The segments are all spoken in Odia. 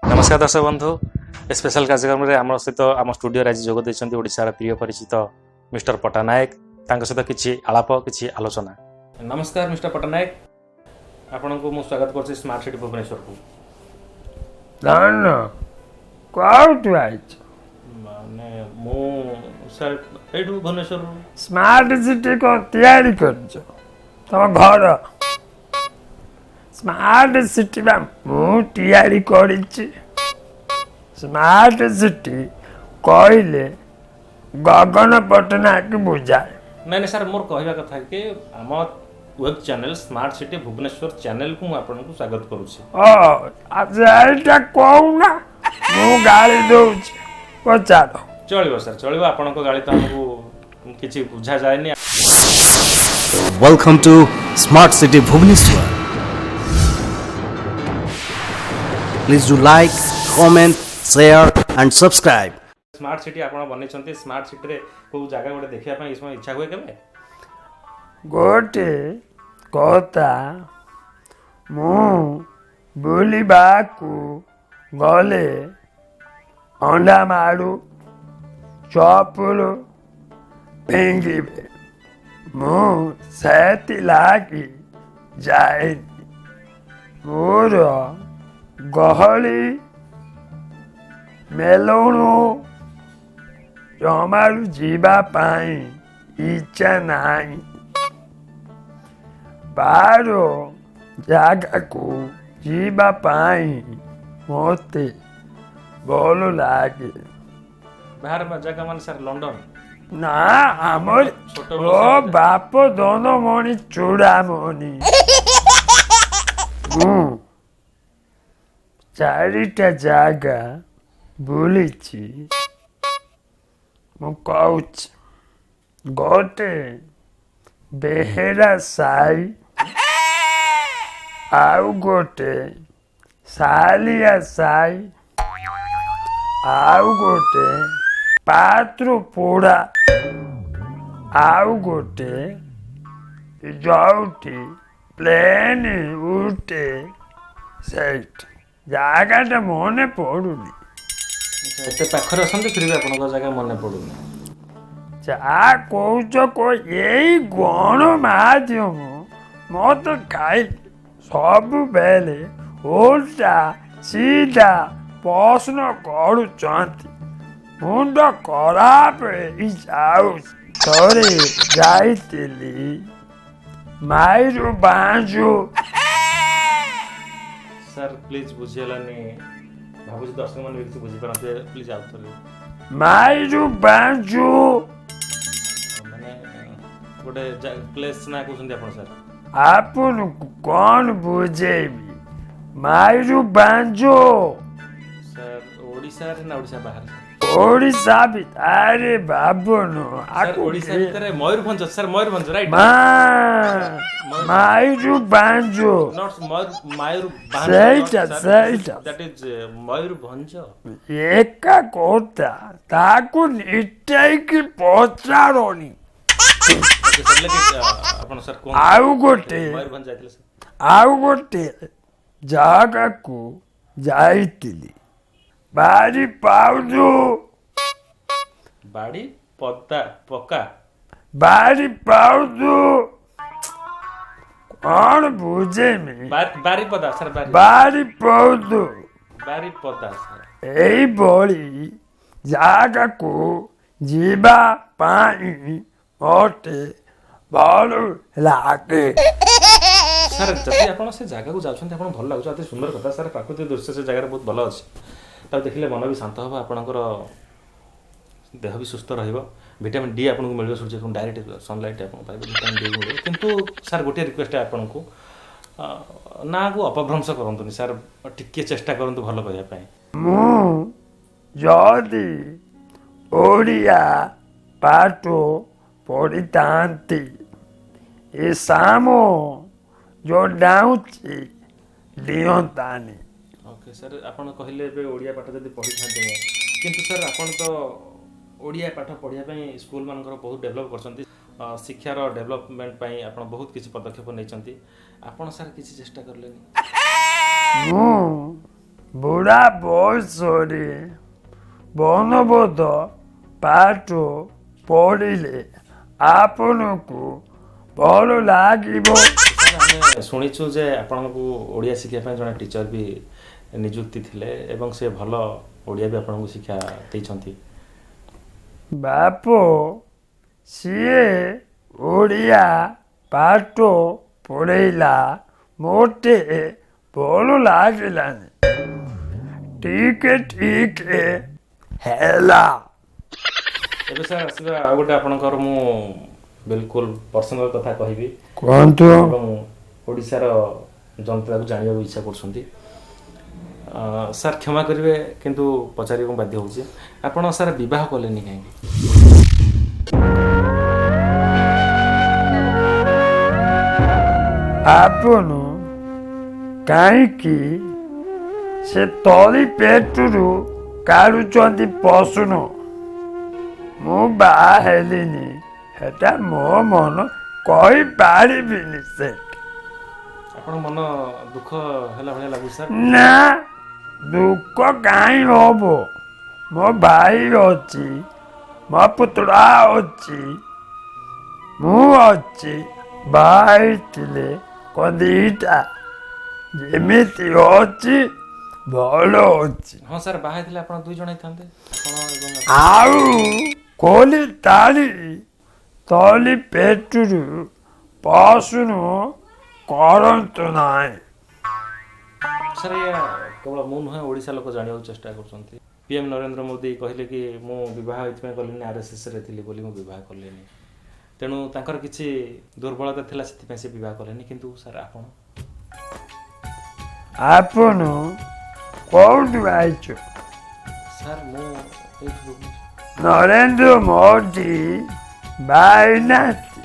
ନମସ୍କାର ଦର୍ଶକ ବନ୍ଧୁ, ଏ ସ୍ପେଶାଲ କାର୍ଯ୍ୟକ୍ରମରେ ଆମ ସହିତ ଆମ ଷ୍ଟୁଡ଼ିଓରେ ଆଜି ଯୋଗ ଦେଇଛନ୍ତି ଓଡ଼ିଶାର ପ୍ରିୟ ପରିଚିତ ମିଷ୍ଟର ପଟ୍ଟନାୟକ। ତାଙ୍କ ସହିତ କିଛି ଆଳାପ, କିଛି ଆଲୋଚନା। ନମସ୍କାର ମିଷ୍ଟର ପଟ୍ଟନାୟକ, ଆପଣଙ୍କୁ ମୁଁ ସ୍ୱାଗତ କରୁଛି ସ୍ମାର୍ଟ ସିଟି ଭୁବନେଶ୍ୱରକୁ। ଧନ, କୋଉଠୁ ଆଇଛ? ମାନେ ମୁଁ ସାର୍ ଏଇଠୁ ଭୁବନେଶ୍ୱରରୁ। ସ୍ମାର୍ଟ ସିଟି କଣ ତିଆରି କରିଛ ତମ ଘର? ସ୍ମାର୍ଟ ସିଟି ବା ମୁଁ ତିଆରି କରିଛି। ସ୍ମାର୍ଟ ସିଟି କହିଲେ ଗଗନ ପଟ୍ଟନାୟକ ବୁଝାଏ। ନାଇଁ ନାଇଁ ସାର୍, ମୋର କହିବା କଥା କି ଆମ web channel smart city Bhubaneswar ଚ୍ୟାନେଲକୁ ମୁଁ ଆପଣଙ୍କୁ ସ୍ୱାଗତ କରୁଛି। ଓ ଆଚ୍ଛା, ଏଇଟା କହୁନା, ମୁଁ ଗାଳି ଦଉଛି, ପଚାର। ଚଳିବ ସାର୍, ଚଳିବ। ଆପଣଙ୍କ ଗାଳି ତ ଆମକୁ କିଛି ବୁଝାଯାଏନି। Welcome to Smart City Bhubaneswar. Please do like, comment, share and subscribe. Smart city ଆପଣ ବନେଇଛନ୍ତି, ସ୍ମାର୍ଟ ସିଟିରେ କୋଉ ଜାଗା ଗୋଟେ ଦେଖିବା ପାଇଁ ଇଚ୍ଛା ହୁଏ କେବେ? ଗୋଟେ କଥା, ମୁଁ ବୁଲିବାକୁ ଗଲେ ଅଣ୍ଡା ମାଡ଼ୁ ଚପଲ ଫିଙ୍ଗିବେ, ମୁଁ ସେଥିଲାଗି ଯାଏନି। ମୋର ଗହଳି ମେଲଣ ଜମାରୁ ଯିବା ପାଇଁ ଇଚ୍ଛା ନାହିଁ। ବାହାର ଜାଗାକୁ ଯିବା ପାଇଁ ମୋତେ ଭଲ ଲାଗେ। ବାହାର ଜାଗା ମାନେ ସାର୍ ଲଣ୍ଡନ? ନା, ଆମର ଛୋଟ ଓ ବାପ ଦନମଣି ଚୂଡ଼ାମଣି, ମୁଁ ଚାରିଟା ଜାଗା ବୁଲିଛି, ମୁଁ କହୁଛି। ଗୋଟେ ବେହେରା ସାହି, ଆଉ ଗୋଟେ ସାଲିଆ ସାହି, ଆଉ ଗୋଟେ ପାତ୍ରପୋଡ଼ା, ଆଉ ଗୋଟେ ଯୋଉଠି ପ୍ଲେନ୍ ଉଠେ ସେଇଠି। ଜାଗାଟା ମନେ ପଡୁନି। ଆଚ୍ଛା, ଏତେ ପାଖରେ ଅଛନ୍ତି, ଫିର ବି ଆପଣଙ୍କ ଜାଗା ମନେ ପଡୁନି। ଯାହା କହୁଛ ଏଇ ଗଣମାଧ୍ୟମ ମତେ ଖାଇ ସବୁବେଳେ ଓଲଟା ସିଧା ପ୍ରଶ୍ନ କରୁଛନ୍ତି, ମୁଣ୍ଡ ଖରାପ ହେଇଯାଉଛି। ଥରେ ଯାଇଥିଲି ମାୟୁରଭଞ୍ଜ। ସାର୍ ପ୍ଲିଜ୍, ବୁଝିହେଲାନି, ଭାବୁଛି ଦର୍ଶକମାନେ ବି କିଛି ବୁଝିପାରନ୍ତେ। ପ୍ଲିଜ୍ ଆଉ ଥରେ। ମାୟୁରଭଞ୍ଜ। ମାନେ ଗୋଟେ ପ୍ଲେସ୍ ନା କହୁଛନ୍ତି ଆପଣ ସାର୍? ଆପଣଙ୍କୁ କଣ ବୁଝେଇବି, ମାୟୁରଭଞ୍ଜ। ସାର୍, ଓଡ଼ିଶାରେ ନା ଓଡ଼ିଶା ବାହାରେ ସାର୍? ଓଡ଼ିଶା ଭିତରେ ବାବନ। ସାର୍, ଓଡ଼ିଶା ଭିତରେ ମୟୂରଭଞ୍ଜ ସାର୍, ମୟୂରଭଞ୍ଜ ରାଇଟ୍? ମା ମାୟୁରଭଞ୍ଜ। Not ମୟୂର। ସେଇଟା, ସେଇଟା। That is Mayurbhanj. ଏକା କଥା, ତାକୁ ନିଟେଇକି ପଚାରନି। ଆପଣ ସାର୍ କୁହନ୍ତୁ। ଆଉ ଗୋଟେ ମୟୂରଭଞ୍ଜ ଯାଇଥିଲେ ସାର୍? ଆଉ ଗୋଟେ ଜାଗାକୁ ଯାଇଥିଲି, ବାରି ପାଉଜୁ। ବାଡ଼ି ପଦା ପକା? ବାରି ପାଉଜୁ, କଣ ବୁଝେଇମି? ବାରିପଦା ସାର୍, ବାରି ବାରି ପାଉଜୁ। ବାରିପଦା ସାର୍। ଏଇଭଳି ଜାଗାକୁ ଯିବା ପାଇଁ ମୋତେ ଭଲ ଲାଗେ। ସାର୍, ଯଦି ଆପଣ ସେ ଜାଗାକୁ ଯାଉଛନ୍ତି, ଆପଣ ଭଲ ଲାଗୁଛି, ଅତି ସୁନ୍ଦର କଥା ସାର୍। ପ୍ରାକୃତିକ ଦୃଶ୍ୟ ସେ ଜାଗାରେ ବହୁତ ଭଲ ଅଛି, ତାକୁ ଦେଖିଲେ ମନ ବି ଶାନ୍ତ ହେବ, ଆପଣଙ୍କର ଦେହ ବି ସୁସ୍ଥ ରହିବ, ଭିଟାମିନ୍ ଡି ଆପଣଙ୍କୁ ମିଳିବ, ସୂର୍ଯ୍ୟ ଡାଇରେକ୍ଟ ସନଲାଇଟ୍ ଆପଣ ପାଇବେ, ଭିଟାମିନ୍ ଡି ମିଳିବ। କିନ୍ତୁ ସାର୍, ଗୋଟିଏ ରିକ୍ୱେଷ୍ଟ ଆପଣଙ୍କୁ, ନାଁକୁ ଅପଭ୍ରଂଶ କରନ୍ତୁନି ସାର୍, ଟିକେ ଚେଷ୍ଟା କରନ୍ତୁ ଭଲ କହିବା ପାଇଁ। ମୁଁ ଯଦି ଓଡ଼ିଆ ପାଠ ପଢ଼ିଥାନ୍ତି, ଏ ସାମ ଯୋଉ ଡାଉଁଛି ଦିଅନ୍ତାନି। ଓକେ ସାର୍, ଆପଣ କହିଲେ ଏବେ ଓଡ଼ିଆ ପାଠ ଯଦି ପଢ଼ିଥାନ୍ତି ମୁଁ, କିନ୍ତୁ ସାର୍ ଆପଣ ତ ଓଡ଼ିଆ ପାଠ ପଢ଼ିବା ପାଇଁ ସ୍କୁଲମାନଙ୍କର ବହୁତ ଡେଭଲପ୍ କରିଛନ୍ତି, ଶିକ୍ଷାର ଡେଭଲପମେଣ୍ଟ ପାଇଁ ଆପଣ ବହୁତ କିଛି ପଦକ୍ଷେପ ନେଇଛନ୍ତି। ଆପଣ ସାର୍ କିଛି ଚେଷ୍ଟା କଲେନି? ମୁଁ ବୁଢ଼ା ବୟସରେ ବର୍ଣ୍ଣବୋଧ ପାଠ ପଢ଼ିଲେ ଆପଣଙ୍କୁ ଭଲ ଲାଗିବ। ସାର୍, ଆମେ ଶୁଣିଛୁ ଯେ ଆପଣଙ୍କୁ ଓଡ଼ିଆ ଶିଖିବା ପାଇଁ ଜଣେ ଟିଚର ବି ନିଯୁକ୍ତି ଥିଲେ ଏବଂ ସେ ଭଲ ଓଡ଼ିଆ ବି ଆପଣଙ୍କୁ ଶିକ୍ଷା ଦେଇଛନ୍ତି। ବାପ, ସିଏ ଓଡ଼ିଆ ପାଠ ପଢ଼େଇଲା, ମୋତେ ଭଲ ଲାଗିଲାନି। ଟିକେ ଟିକେ ହେଲା। ଏବେ ସାର୍ ଆସିବା ଆଉ ଗୋଟେ ଆପଣଙ୍କର ମୁଁ ବିଲକୁଲ ପର୍ସନାଲ କଥା କହିବି କୁହନ୍ତୁ। ଏବଂ ଓଡ଼ିଶାର ଜନତାକୁ ଜାଣିବାକୁ ଇଚ୍ଛା କରୁଛନ୍ତି। ସାର୍, କ୍ଷମା କରିବେ, କିନ୍ତୁ ପଚାରିବାକୁ ବାଧ୍ୟ ହେଉଛି, ଆପଣ ସାର୍ ବିବାହ କଲେନି କାହିଁକି? ଆପଣ କାହିଁକି ସେ ତଳି ପେଟରୁ କାଢୁଛନ୍ତି ପଶୁନ? ମୁଁ ବାହା ହେଲିନି, ସେଟା ମୋ ମନ, କହିପାରିବିନି ସେ। ଆପଣଙ୍କ ମନ ଦୁଃଖ ହେଲା ଭଳିଆ ଲାଗୁଛି ସାର୍। ନା, ଦୁଃଖ କାହିଁ ହବ? ମୋ ଭାଇ ଅଛି, ମୋ ପୁତୁରା ଅଛି, ମୁଁ ଅଛି। ବାହା ହେଇଥିଲେ କଣ ଦିଟା? ଯେମିତି ଅଛି ଭଲ ଅଛି। ହଁ ସାର୍, ବାହା ହେଇଥିଲେ ଆପଣ ଦୁଇ ଜଣ ହେଇଥାନ୍ତେ, ଆପଣ ଏବଂ ଆଉ ଖୋଲି ତାଳି ତଳି ପେଟରୁ ପଶୁନ କରନ୍ତୁ ନାହିଁ। ସାର୍, ଏଇଆ କେବଳ ମୁଁ ନୁହେଁ, ଓଡ଼ିଶା ଲୋକ ଜାଣିବାକୁ ଚେଷ୍ଟା କରୁଛନ୍ତି। ପିଏମ୍ ନରେନ୍ଦ୍ର ମୋଦି କହିଲେ କି ମୁଁ ବିବାହ ଏଥିପାଇଁ କଲିନି, ଆର୍ଏସ୍ଏସ୍ରେ ଥିଲି ବୋଲି ମୁଁ ବିବାହ କଲିନି। ତେଣୁ ତାଙ୍କର କିଛି ଦୁର୍ବଳତା ଥିଲା, ସେଥିପାଇଁ ସେ ବିବାହ କଲେନି। କିନ୍ତୁ ସାର୍, ଆପଣ ଆପଣ କୋଉଠୁ ଆଇଛ? ସାର୍, ମୁଁ ଏଇଠୁ ଭୁବନେଶ୍ୱର। ନରେନ୍ଦ୍ର ମୋଦି ବାହା ହେଇନାହାନ୍ତି?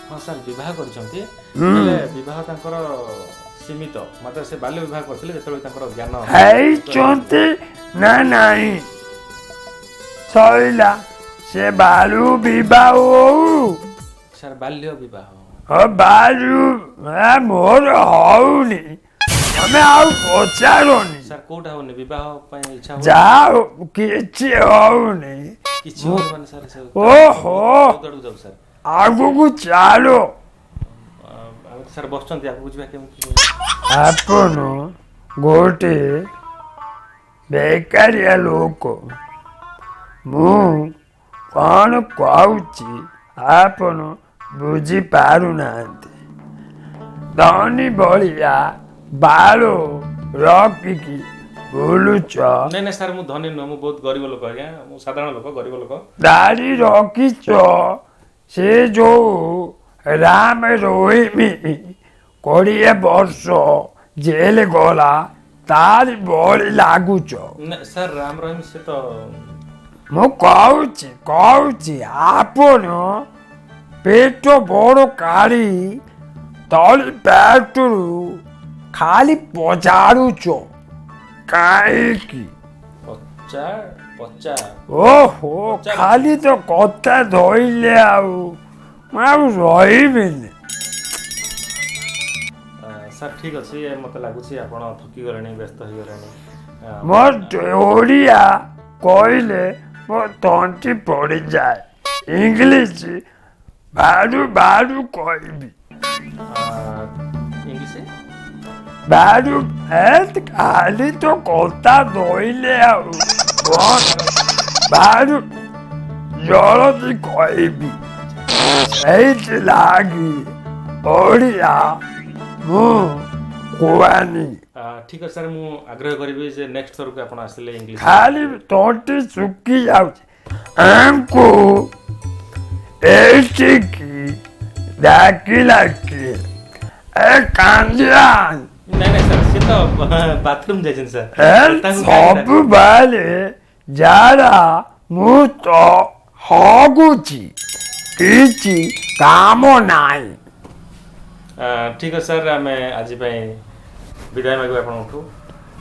ହଁ ସାର୍, ବିବାହ କରିଛନ୍ତି, ହେଲେ ବିବାହ ତାଙ୍କର ସୀମିତ ମାତ୍ର। ସେ ବାଲ୍ୟ ବିବାହ କରିଥିଲେ ଯେତେବେଳେ ତାଙ୍କର ଜ୍ଞାନ ହେଇଛନ୍ତି ନା ନାହିଁ? ସଇଲା, ସେ ବାରୁ ବିବାହ ହଉ। ସାର୍, ବାଲ୍ୟ ବିବାହ। ହଁ, ବାରୁ ମୋର ହଉନି, ତମେ ଆଉ ପଚାରନି। ସାର୍, କୋଉଟା ହଉନି? ବିବାହ ପାଇଁ ଇଚ୍ଛା ହଉନି? ଯାହା ହଉ, କିଛି ହଉନି। କିଛି ହଉନି ମାନେ ସାର୍ ଓହୋ। ବହୁତ ଆଡ଼କୁ ଯାଉ ସାର୍। ଆଗକୁ ଚାଲ। ଆମେ ତ ସାର୍ ବସୁଛନ୍ତି, ଆଗକୁ ଯିବା କେମିତି? ଆପଣ ଗୋଟେ ବେକାରିଆ ଲୋକ, ମୁଁ କଣ କହୁଛି ଆପଣ ବୁଝିପାରୁନାହାନ୍ତି। ଧନୀ ଭଳିଆ ବାଳ ରଖିକି ବୁଲୁଛ। ନାଇଁ ନାଇଁ ସାର୍, ମୁଁ ଧନୀ ନୁହଁ, ମୁଁ ବହୁତ ଗରିବ ଲୋକ ଆଜ୍ଞା। ମୁଁ ସାଧାରଣ ଲୋକ, ଗରିବ ଲୋକ। ଦାଢ଼ି ରଖିଛ, ସେ ଯୋଉ ରାମ ରହିମି 20 ବର୍ଷ ଜେଲ ଗଲା, ତାରି ଭଳି ଲାଗୁଛ। ନା ସାର୍, ରାମ ରହିମ ସେ ତ ମୁଁ କହୁଛି କହୁଛି, ଆପଣ ପେଟ ବଡ଼ କାଢ଼ି ତଳି ପେଟରୁ ଖାଲି ପଚାରୁଛ କାହିଁକି? ପଚା ପଚା। ଓହୋ, ଖାଲି ତ କଥା ଧଇଲେ, ଆଉ ମୁଁ ଆଉ ରହିବିନି। ସାର୍, ଠିକ୍ ଅଛି, ମୋତେ ଲାଗୁଛି ଆପଣ ଥକି ଗଲେଣି, ବ୍ୟସ୍ତ ହେଇଗଲେଣି। ମୋ ଓଡ଼ିଆ କହିଲେ ମୋ ତଣ୍ଟି ପଡ଼ିଯାଏ, ଇଂଲିଶ ବାରୁ ବାରୁ କହିବି। ଇଂଲିଶ? ବାରୁ ଏ ଖାଲି ତ କଥା ଧଇଲେ, ଆଉ କଣ ବାରୁ ଜଳଦି କହିବି। ସେଇଥିଲାଗି ଓଡ଼ିଆ ମୁଁ କୁହାନି। ଠିକ୍ ଅଛି ସାର୍, ମୁଁ ଆଗ୍ରହ କରିବି ଯେ ନେକ୍ସଟ ଥରକୁ ଆପଣ ଆସିଲେ ଇଂଲିଶ ଖାଲି ତଣ୍ଟି ଶୁଖି ଯାଉଛି। ଆମକୁ ଏଇଠିକି ଡାକିଲା କିଏ? ଏ କାନ୍ଦିଆ। ନାଇଁ ନାଇଁ ସାର୍, ସେ ତ ବାଥରୁମ୍ ଯାଇଛନ୍ତି ସାର୍। ଏ ତାଙ୍କୁ କାହିଁକି ଡାକିଲେ? ସବୁବେଳେ ଯାହା ମୁଁ ତ ହଗୁଛି, କିଛି କାମ ନାହିଁ। ଠିକ୍ ଅଛି ସାର୍, ଆମେ ଆଜି ପାଇଁ ବିଦାୟ ମାଗିବୁ ଆପଣଙ୍କଠୁ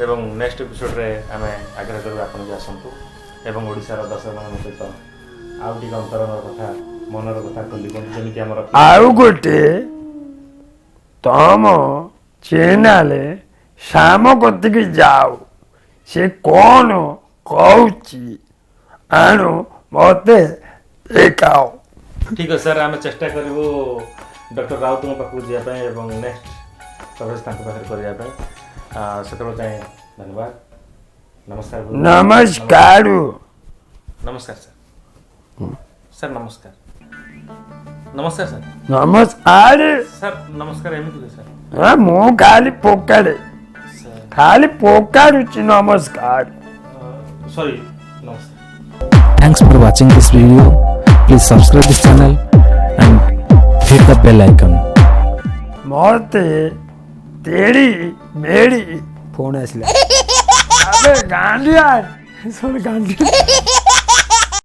ଏବଂ ନେକ୍ସଟ ଏପିସୋଡ଼ରେ ଆମେ ଆଗ୍ରହ କରିବୁ ଆପଣ ବି ଆସନ୍ତୁ ଏବଂ ଓଡ଼ିଶାର ଦର୍ଶକମାନଙ୍କ ସହିତ ଆଉ ଟିକେ ଅନ୍ତରଙ୍ଗ କଥା, ମନର କଥା ଖୋଲି କୁହନ୍ତୁ, ଯେମିତି ଆମର ଆଉ ଗୋଟେ ତମ ଚ୍ୟାନେଲ ଶ୍ୟାମ କତିକି ଯାଅ। ସେ କ'ଣ କହୁଛି ଆଣୁ ମୋତେ ଦେଖାଅ। ଠିକ୍ ଅଛି ସାର୍, ଆମେ ଚେଷ୍ଟା କରିବୁ ଡକ୍ଟର ରାଉତଙ୍କ ପାଖକୁ ଯିବା ପାଇଁ ଏବଂ ନେକ୍ସଟ କଭରେଜ ତାଙ୍କ ପାଖରେ କରିବା ପାଇଁ। ସେତେବେଳେ ଯାଏଁ ଧନ୍ୟବାଦ, ନମସ୍କାର ଗୁରୁ। ନମସ୍କାର। ନମସ୍କାର ସାର୍। ସାର୍ ନମସ୍କାର। ନମସ୍କାର ସାର୍। ନମସ୍କାର। ସାର୍ ନମସ୍କାର। ଏମିତି ହୁଏ ସାର୍? ହଁ, ମୁଁ ଖାଲି ପୋକାଡ଼େ। ସାର୍। ଖାଲି ପୋକାଡୁଛି ନମସ୍କାର। ସରି, ନମସ୍କାର। Thanks for watching this video. Please subscribe this channel and hit the bell icon. ମତେ ତେଡ଼ି ମେଡ଼ି ଫୋନ ଆସିଲା। ଆବେ ଗାଣ୍ଡିଆ, ଶୁଣ ଗାଣ୍ଡିଆ।